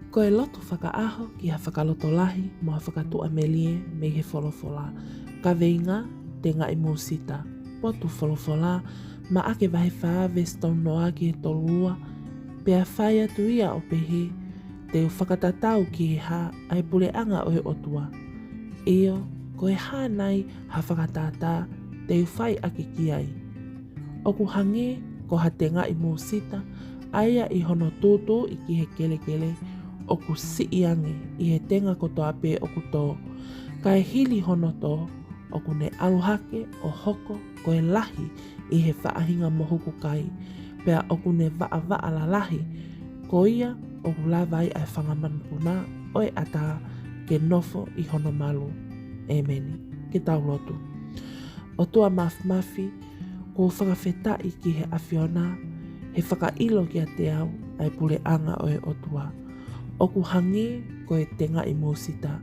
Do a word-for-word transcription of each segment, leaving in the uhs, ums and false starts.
Ko e lotu fakaʻaho ki ha fakalotolahi mo ha fakatuʻamelie mei he folofola. Kaveinga: Tengaʻi musita. Potu folofola: Maʻake vahe fā veesi tolu noa ki he tolu ua. Pea fai atu ia ʻo pehē: Te u fakatatau ki he hā ʻa e puleʻanga ʻo e ʻOtua? ʻIo, ko e hā nai ha fakatātā te u fai ʻaki ki ai? ʻOku hangē ko ha tengaʻi musita, ʻa ia ʻi hono tūtūʻi ki he kelekele, ʻoku siʻi ange ʻi he tenga kotoa pē ʻoku tō. Kae hili hono tō, ʻoku ne ʻalu hake ʻo hoko ko e lahi ʻi he faʻahinga mohuku kai, pea ʻoku ne vaʻavaʻa lalahi, ko ia ʻoku lava ai ʻa e fanga manupuna ʻo e ʻatā ke nofo ʻi hono malu. ʻEmeni. Ke tau lotu. ʻOtua Māfimafi, ʻoku ou fakafetaʻi ki he ʻAfiona he fakaʻilo kiate au ʻa e puleʻanga ʻo e ʻOtua. ʻOku hangē ko e tengaʻi musita.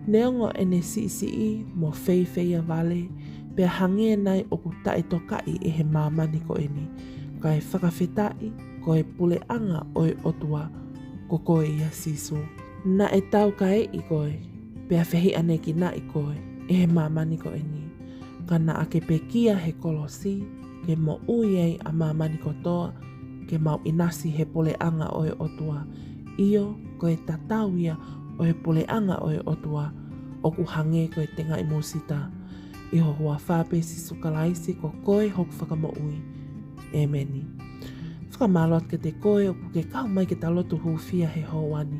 Neongo ʻene siʻisiʻi mo feifeiavale, pea hangē nai ʻoku taʻetokaʻi ʻe he māmani ko eni, kae fakafetaʻi ko e puleʻanga ʻo e ʻOtua ko koe ia Sīsū. Naʻe taukaeʻi koe, pea fehiʻanekinaʻi koe ʻe he māmani ko eni. Ka naʻa ke pekia he kolosi, ke moʻui ai ʻa māmani kotoa, ke mau ʻinasi he puleʻanga ʻo e ʻOtua. ʻIo, ko e tatau ia ʻo e puleʻanga ʻo e ʻOtua, ʻoku hangē ko e tengaʻi musita. ʻI ho huafa pē Sīsū Kalaisi, ko koe hoku Fakamoʻui. ʻEmeni. Fakamālō atu kiate koe ʻoku ke kau mai ke ta lotu hūfia he houa ni.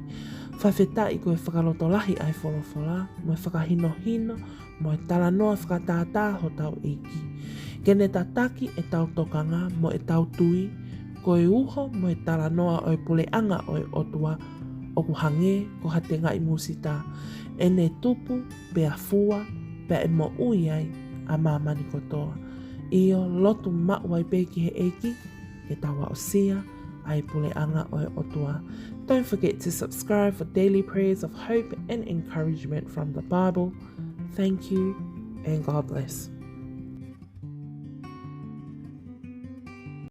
Fakafetaʻi ko e fakalotolahi ʻa e folofola, mo e fakahinohino, mo e talanoa fakatātā hotau ʻEiki. Ke ne tataki ʻetau tokanga mo ʻetau tui, ko e uho mo e talanoa ʻo e puleʻanga ʻo e ʻOtua, ʻoku hangē ko ha tengaʻi musita. ʻE ne tupu, pea fua, pea ʻe moʻui ai ʻa māmani kotoa. ʻIo, lotu maʻu ai pē ki he ʻEiki, ke tau aʻusia ʻa e puleʻanga ʻo e ʻOtua. Don't forget to subscribe for daily prayers of hope and encouragement from the Bible. Thank you and God bless.